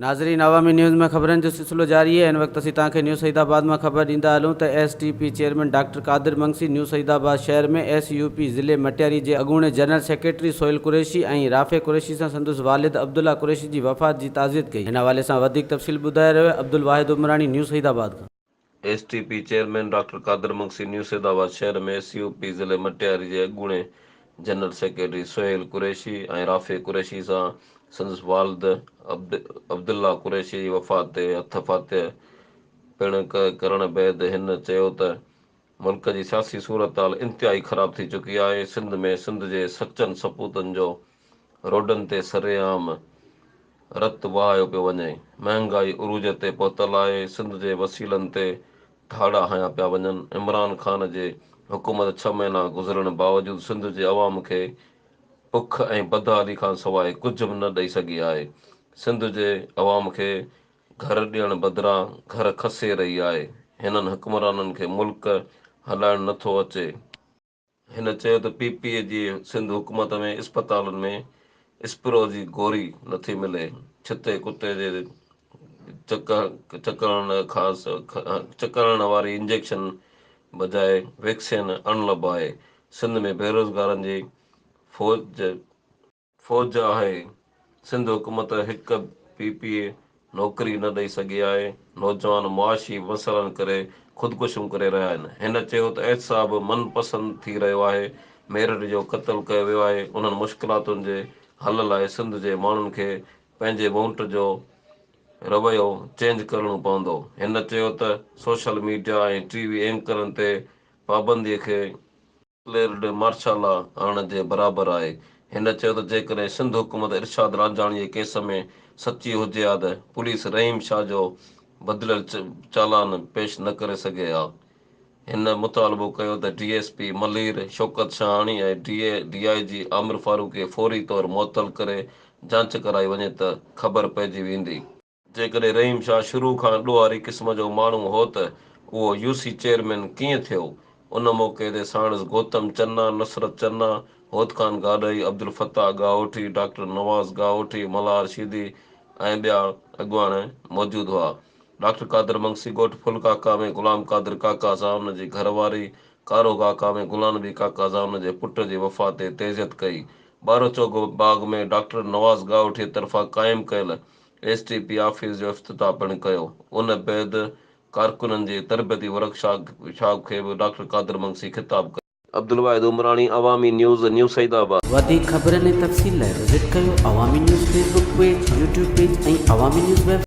ناظرين عوامي نيوز ۾ خبرن جو سلسلو جاري آهي هن وقت اسين توهان کي نيو سعيد آباد مان خبر ڏيندا هلون ته S T P chairman doctor Qadir Mangsi new Saeedabad شهر ۾ ايس يو پي ضلعي مٽياري جي اڳوڻي جنرل سيڪريٽري سهيل قريشي ۽ رافع قريشي سان سندس والد عبدالله قريشي جي وفات جي تعزيت ڪئي هن حوالي سان وڌيڪ تفصيل ٻڌائي رهيو آهي عبدالواحد عمراڻي نيو سعيد آباد کان. S T P chairman doctor Qadir Mangsi new Saeedabad شهر ۾ ايس يو پي ضلعي مٽياري جي اڳوڻي جنرل سيڪريٽري سهيل قريشي ۽ رافع قريشي سان سندس والد عبدالله قريشي جي وفات تي هٿ فاتح پڻ ڪرڻ بعد هن چيو ته ملڪ جي سياسي صورتحال انتهائي خراب ٿي چڪي آهي سنڌ ۾ سنڌ جي سچن سپوتن جو روڊن تي سرعام رت وهايو پيو وڃي، مهانگائي عروج تي پهتل آهي، سنڌ جي وسيلن تي ڌاڙا هنيا پيا وڃن، عمران خان جي حڪومت ڇهه مهينا گذرڻ باوجود سنڌ جي عوام کي بک ۽ بدحالي کانسواء ڪجهه به نه ڏئي سگهي آهي، سنڌ جي عوام کي گهر ڏيڻ بدران گهر کسي رهي آهي، هنن حڪمرانن کي ملڪ هلائڻ نٿو اچي. هن چيو ته پي پي جي سنڌ حڪومت ۾ اسپتالن ۾ اسپرو جي گوري نٿي ملي، ڇتي ڪتي جي چڪ هڻڻ واري انجيڪشن بجاء ويڪسين اڻلڀ آهي، سنڌ ۾ بيروزگارن جي فوج فوج آهي، سنڌ حڪومت هڪ پي پي نوڪري نه ڏئي سگهي آهي، نوجوان معاشي مسئلن ڪري خودڪشيون ڪري رهيا آهن، هن چيو ته احتساب من پسند ٿي رهيو آهي، ميرٽ جو قتل ڪيو ويو آهي، انهن مشڪلاتن جي حل لاء سنڌ جي ماڻهن کي پنهنجي وونٽ جو رويو چينج ڪرڻو پوندو، هن چيو ته سوشل ميڊيا ۽ ٽي وي اينڪرن تي پابندي کي. ڊڪليئرڊ مارشل لا آڻڻ جي برابر آهي. هن چيو ته جيڪڏهن سنڌ حڪومت ارشاد رانجهاڻي جي ڪيس ۾ سچي هجي ها ته پوليس رحيم شاهه جو بدليل چالان پيش نه ڪري سگهي ها. هن مطالبو ڪيو ته D S P Malir Shaukat Shahani ۽ D I G Amir Farooq کي فوري طور معطل ڪري جاچ ڪرائي وڃي ته خبر پئجي ويندي. جيڪڏهن رحيم شاهه شروع کان ڏوهاري قسم جو ماڻهو هو ته اهو يو سي چيئرمين ڪيئن ٿيو؟ ان موقعي تي ساڻس گوتم چنا، نصرت چنا، هوت خان گاڏهي، عبدالفتاح ڳاهوٺي، ڊاڪٽر نواز ڳاهوٺي، ملهار شيدي ۽ ٻيا اڳواڻ موجود هئا. ڊاڪٽر قادر منگسي ڳوٺ ڦل ڪاڪا ۾ غلام قادر ڪاڪا سان ان جي گهر واري، ڪارو ڪاڪا ۾ غلام نبي ڪاڪا سان ان جي پٽ جي وفات تي تعزيت ڪئي. ٻاروچوڪ باغ ۾ ڊاڪٽر نواز ڳاهوٺي طرفان قائم ڪيل ايس ٽي پي آفيس جو افتتاح پڻ ڪيو. ان بعد ڪارڪنن جي تربيتي ورڪشاپ کي به ڊاڪٽر قادر منگسي خطاب ڪيو. عبدالواحد عمراڻي، عوامي نيوز، نيو سعيد آباد. وڌيڪ خبرن ۽ تفصيل لاء وزٽ ڪيو Awami news Facebook page, YouTube page ۽ Awami news web.